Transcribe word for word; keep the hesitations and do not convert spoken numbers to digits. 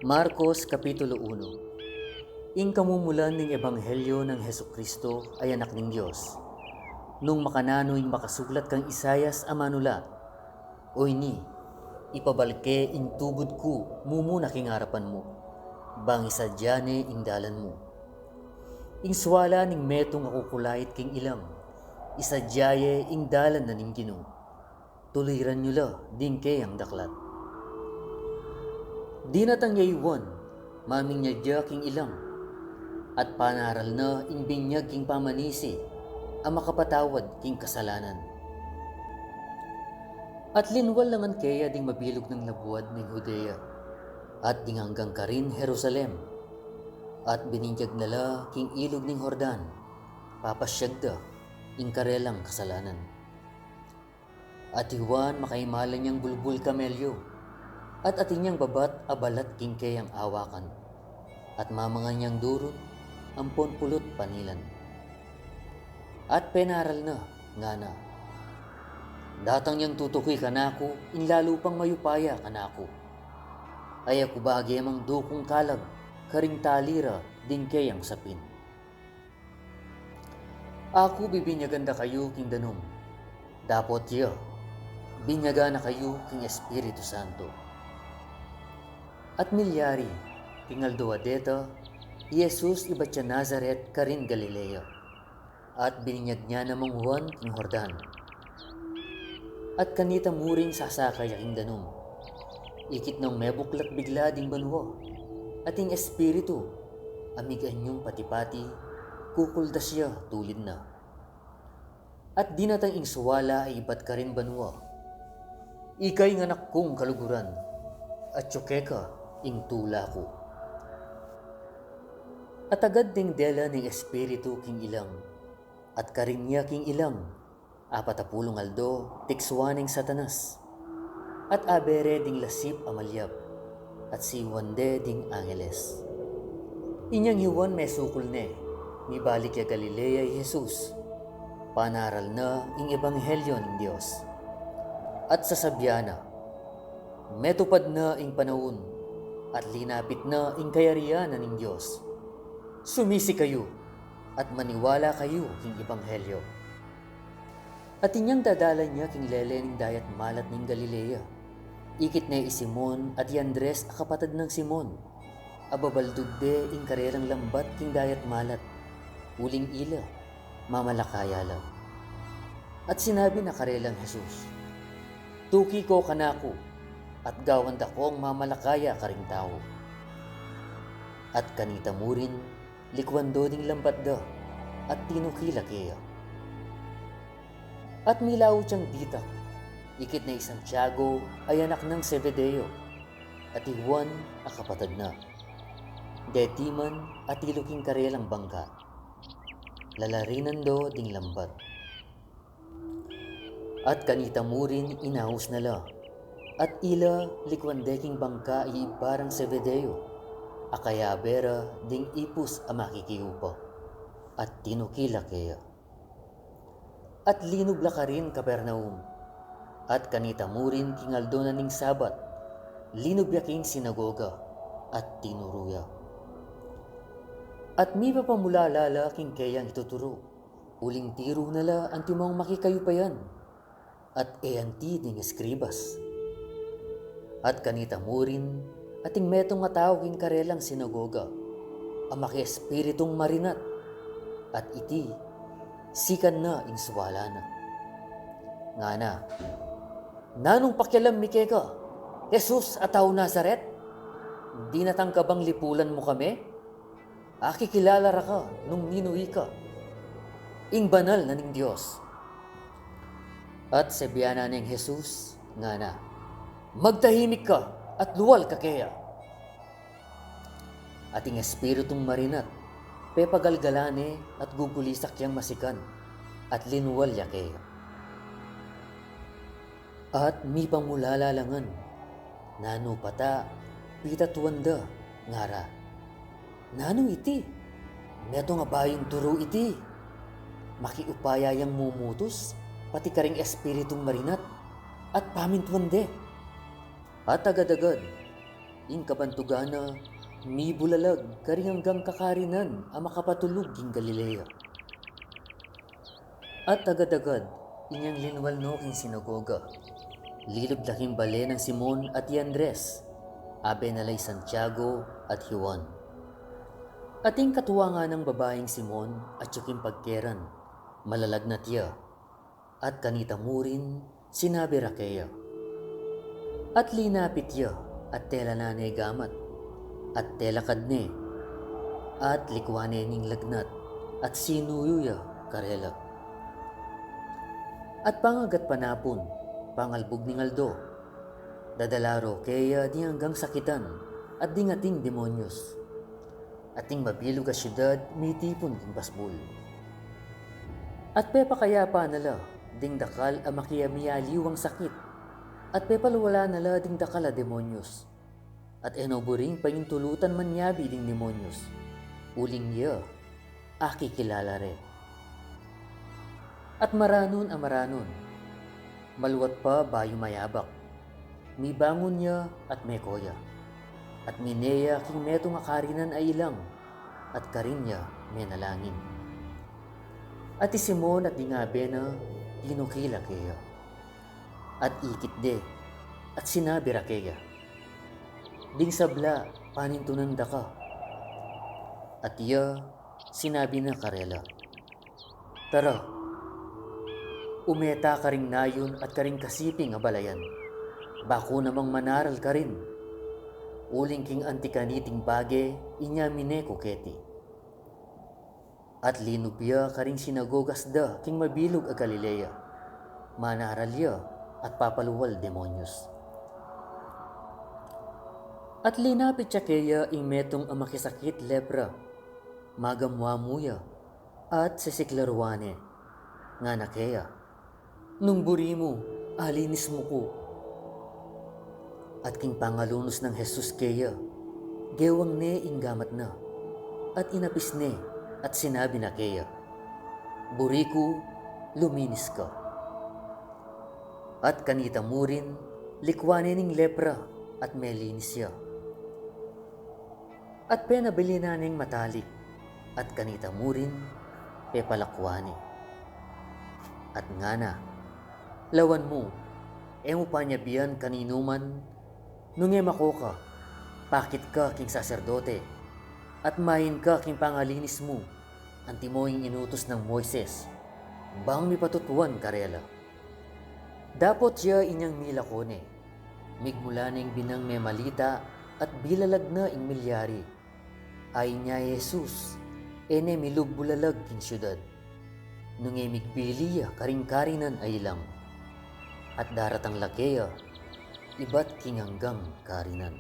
Marcos Kapitulo uno. Ing kamumulan ning ebanghelyo nang Jesucristo a Anak ning Dios. Nung makananu ing makasulat kang Isaias a manulat, "O ini, ipabalik ke ing tubud ku mumuna king arapan mu, bang isadia ne ing dalan mu. Ing suala ning metung a kukulait king ilang, isadia ye ing dalan na ning Ginu. Tuliran yu la ding keyang daklat." Dinatang ya i Juan, maminyag ya king ilang, at panaral na ing binyag king pamanisi a makapatawad king kasalanan. At linwal la ngan keya ding mabilug nang labuad ning Judea, at ding anggang karin Jerusalem, at bininyag na la king ilug ning Jordan, papasyag da ing karelang kasalanan. At i Juan, makaimalan yang bulbul kamelyo, at atin yang babat a balat king keyang awakan, at mamangan yang durun ampon pulut panilan. At penaral na, ngana, "Datang yang tutuki kanaku ing lalu pang mayupaya kanaku, ay aku bage mang dukung kalag karing tali ra ding keyang sapin. Aku bibinyagan da kayu king danum, dapot ya, binyagan na kayu king Espiritu Santo." At milyari, king aldo a deta, i Jesus ibat ya Nazaret karin Galilea, at bininyag ya namang Juan king Jordan. At kanita mu rin sasakay ya king danum. Ikit nong mebuklat bigla ding banua, at ing Espiritu, a mig-anyung pati-pati, kukuldas ya tulid na. At dinatang ing suala a ibat karin banua, "Ika ing Anak kung kaluguran, atyu keka ing tula ku." At agad deng dela ning Espiritu king ilang, at karin ya king ilang apat a pulung aldo, tiksuan neng Satanas, at abe re ding lasip a malyap, at siwan de ding angeles. Inyang i Juan mesukul ne, mibalik ya Galilea i Jesus, panaral na ing ebanghelyo ning Dios, at sasabian na, "Metupad na ing panaun, at linapit na ing kayarian na ning Dios. Sumisi kayu, at maniwala kayu king ebanghelyo." At inyang dadalan ya king lele ning dayat malat ning Galilea, ikit ne i Simon at i Andres a kapatad nang Simon, a babaldug de ing karelang lambat king dayat malat, uling ila mamalakaya la. At sinabi na karelang Jesus, "Tuki ko kanaku, at gawan da kong mamalakaya karing tau." At kanita mu rin, likuan do ding lambat da, at tinuki la keya. At milaut yang ditak, ikit ne i Santiago a anak nang Zebedeo, at i Juan a kapatad na. Deti man atilu king karelang bangka, lalarinan do ding lambat. At kanita mu rin inaus na la, at ila likuan de king bangka i ibpa rang Zebedeo, a kayabe ra ding ipus a makikiupa, at tinuki la keya. At linub la karin Capernaum, at kanita mu rin king aldo na ning Sabat, linub ya king sinagoga, at tinuru ya. At mipapamulala la king keyang ituturu, uling tiru na la antimong makikayupayan, at e anti ding eskribas. At kanita mu rin, ating metung a tau king karelang sinagoga, a makiespiritung marinat, at iti, sikan na ing suala na. Ngana, "Nanung pakialam mi keka, Jesus a tau Nazaret? Dinatang ka bang lipulan mu kami? Akikilala ra ka nung ninu ika, ing banal na ning Dios." At sebianan neng Jesus, ngana, "Magtahimik ka, at lual ka keya." Ating espiritung marinat, pepagalgalan ne at gugulisak yang masikan, at linual ya keya. At mipamulala la ngan, "Nanu pata, pitatuan da, ngara. Nanu iti? Metung a bayung turu iti. Makiupaya yang mumutus, pati karing espiritung marinat, at pamintuan de. At agad-agad, ing kabantugan na mibulalag karing anggang kakarinan a makapatulug king Galilea. At agad-agad, inyang linwal no king sinagoga, lilub la king bale nang Simon at i Andres, abe na la i Santiago at i Juan. At ing katuangan nang babaing Simon at king pagkeran, malalagnat ya, at kanita mu rin sinabi ra keya. At linapit ya, at telanan ne gamat, at telakad ne, at likuan ne ning lagnat, at sinuyu ya karela. At pangagat panapun, pangalbug ning aldo, dadala ro keya ding anggang sakitan at ding ating demonyus. At ing mabilug a siudad mitipun king basbul. At pepakayapan na la ding dakal a makiyamialiwang sakit, at pepaluwalan na la ding dakal a demonyus. At e no buring paintulutan manyabi ding demonyus, uling ya akikilala re. At maranun a maranun, maluat pa bayu mayabak, mibangun ya at meko ya, at mine ya king metung a karinan a ilang, at karin ya menalangin. At i Simon at ding abe na tinukil la keya, at ikit de, at sinabi ra keya, ding sabla panintunan da ka. At iya sinabi na karela, tara, ume ta karing nayun at karing kasiping a balayan, baku namang manaral karin, uling king anti kaniting bage inya mine ku keti. At linub ya karing sinagogas da king mabilug a Galilea, manaral ya at papaluwal demonyus. At linapit ya keya ing metung a makisakit lepra, magamwa mu ya, at sisiklaruan ne, ngana keya, nung buri mu, alinis mu ku. At king pangalunus nang Jesus keya, gewang ne ing gamat na, at inapis ne, at sinabi na keya, buri ku, luminis ka. At kanita mu rin, likuan ne ning lepra, at melinis ya. At penabilinan neng matalik, at kanita mu rin, pepalakuan ne. At ngana, lawan mu, e mu panyabian kaninuman, nung e mako ka, pakit ka king saserdote, at main ka king pangalinis mu, antimo ing inutus nang Moises, bang mipatutuan karela. Dapot ya inyang milako ne, migmula neng binang memalita at bilalag na ing milyari. Ay inya i Jesus, e ne milub bulalag king siudad. Nung e migbili ya karing karinan a ilang. At daratang la keya, ibat king anggang karinan.